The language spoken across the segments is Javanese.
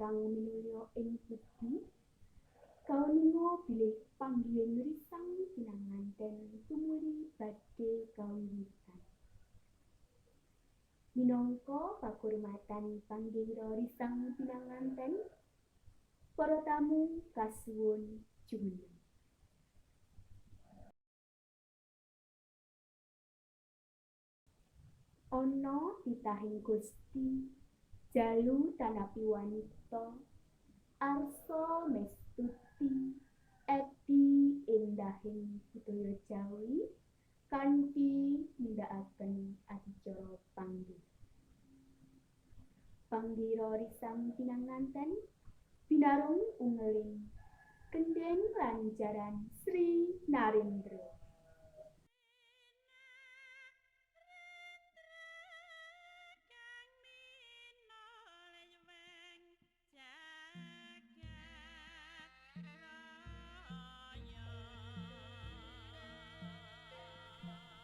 Ingkang minulya ing budi, kauninga bilih panggihing risang pinanganten tumuli badhe kawiwitan. Minangka pakurmatan panggira risang pinanganten, para tamu kasuwun jumeneng. Ana titahing Gusti jalu tanapi wanita arsa mestuti edi endahing budaya Jawi kanthi nindakaken adicara panggih. Panggira risang pinanganten binarung ungeling gendheng lan jaran Sri Narendra.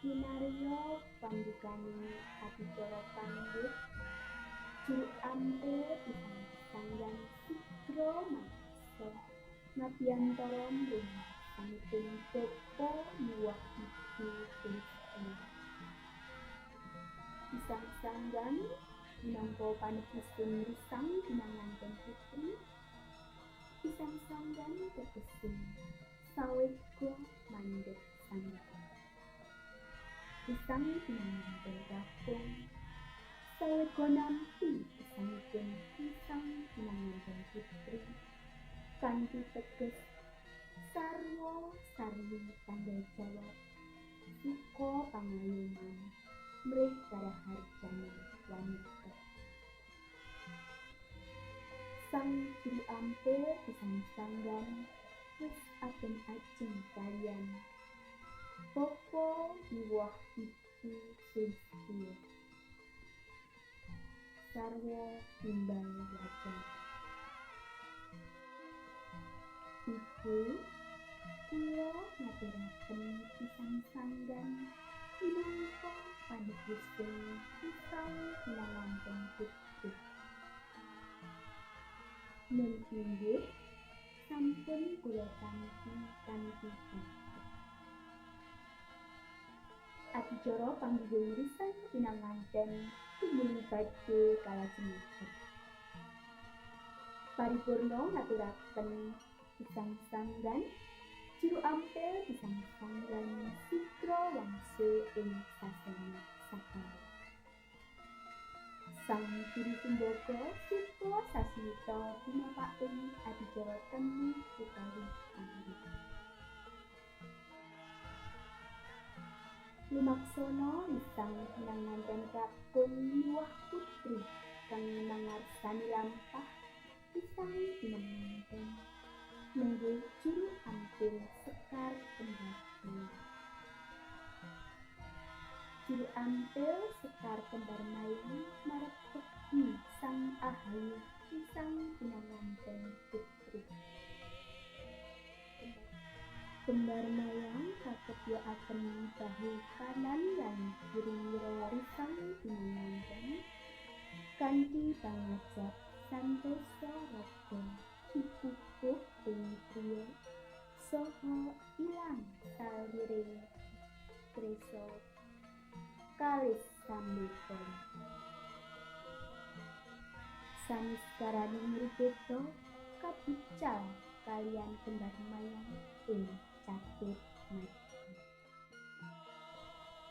Kinarya pandukane adicara panggih, juru ampel pisang sanggan sigra maksa ngabiyantara mring sanipun bapa miwah ibu Sulistya. Pisang sanggan minangka panepusing risang pinanganten putri, pisang sanggan tegese sawega mandheg sanggan. Pisang pinanganten kakung sawega nampi kesanipun pisang pinanganten putri kanthi teges sarwa sarwi tanggal jawab suka pangayoman mrih karaharjaning wanita. Sang juru ampel pisang sanggan wis aben ajeng kaliyan bapa miwah ibu Sulistya. Sarwa timbal lajeng. Ibu, kula ngaturaken pisang sanggan minangka panebusing pisang pinanganten putri. Nun inggih sampun kula tampi kanthi cakep. Adicara panggihing risang pinanganten tumuli badhe kalajengaken. Paripurna ngaturaken pisang sanggan, juru ampel pisang sanggan sigra wangsul ing sasana sakala. Sang juru sumbaga suka sasmita tumapaking adicara temu utawi panggih. Lumaksana risang pinanganten kakung miwah putri kang mangarsani lampah pisang pinanganten nenggih juru ampel sekar kembar mayang. Juru ampel sekar kembar mayang marep pegi sang ahayu pisang pinanganten putri. Kembar mayang kakepyokaken bahu kanan lan kiri risang pinanganten kanthi pangajap santosa raga dipupuh ing griya saha ilang saliring krisa kalis sambeta. Saniskaraning rubeda kabucal kaliyan kembar mayang ing catur marga.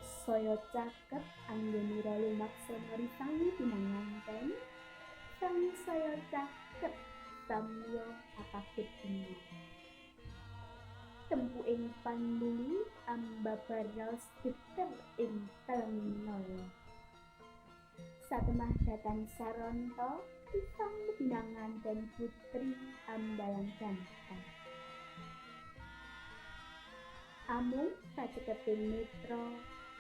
Saya caket anggenira lumaksana risang pinanganten, sang saya caket samya apabet dina. Tempuking panduli ambabar raos geter ing telenging nala. Satemah datan saranta pisang pinanganten putri ambalang gantal. Amung sacekeping netra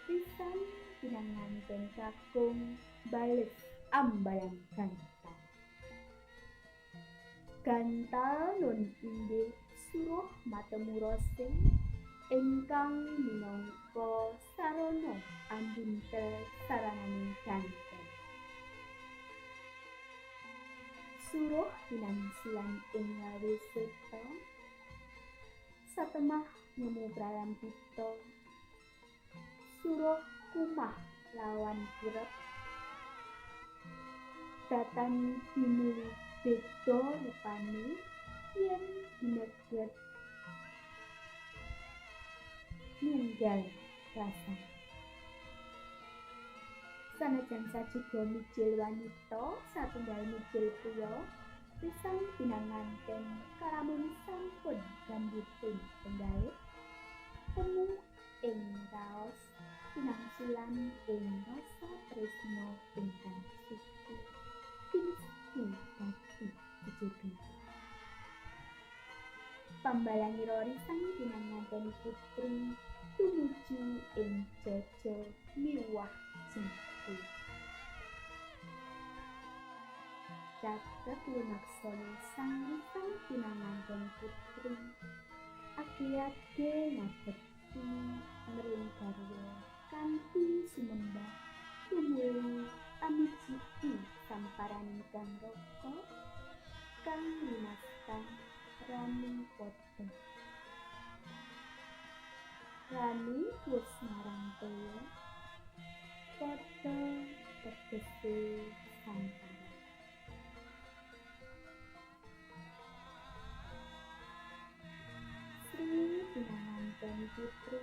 pisang pinanganten kakung bales ambalang gantal. Gantal nun inggih suruh matemurose ingkang minangka sarana ambuntel sarananing ganten. Suruh pinangsulan ing Lawe Seta, satemah ngemu pralambita. Suruh kumah lawan kurep, datan dinuli beda rupane yen dineget nunggal rasane. Sanajan sajuga mijil wanita satunggal mijil priya, risang pinanganten kalamun sampun gambuting penggalih temu ing raos pinangsulan ing rasa tresna ingkang suci tinesti dadi jejodho. Pambalanira risang pinanganten putri tumuju ing jaja miwah jengku. Caket lumaksana sang risang pinanganten putri age-age ngabekti mring garwa kanthi sumembah tumuli amijiki samparaning Kang Raka kang winastan Rani Padha. Rani wus marang toya, padha tegese sampara. Sri pinanganten putri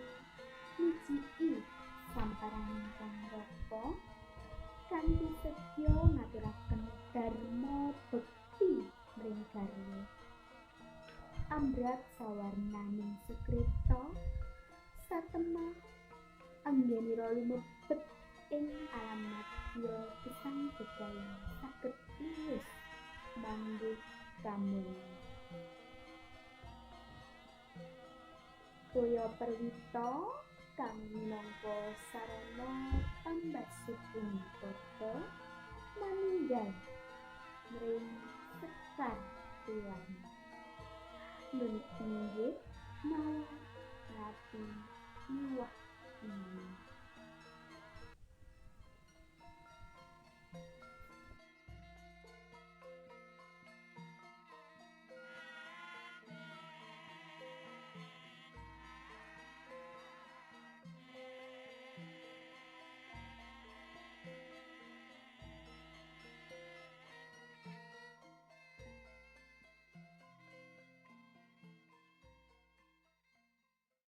mijiki samparaning Kang Raka kanthi setya ngaturaken dharma bekti mring garwa. Ambrap sawarnaning sukrita satemah anggenira lumebet ing alam madya gesang bedayan saged lulus manggih kamulyan. Toya perwita kang minangka sarana pambasuking padha manunggal mring sekar tuan. Nun inggih mawa ngati miwah ini.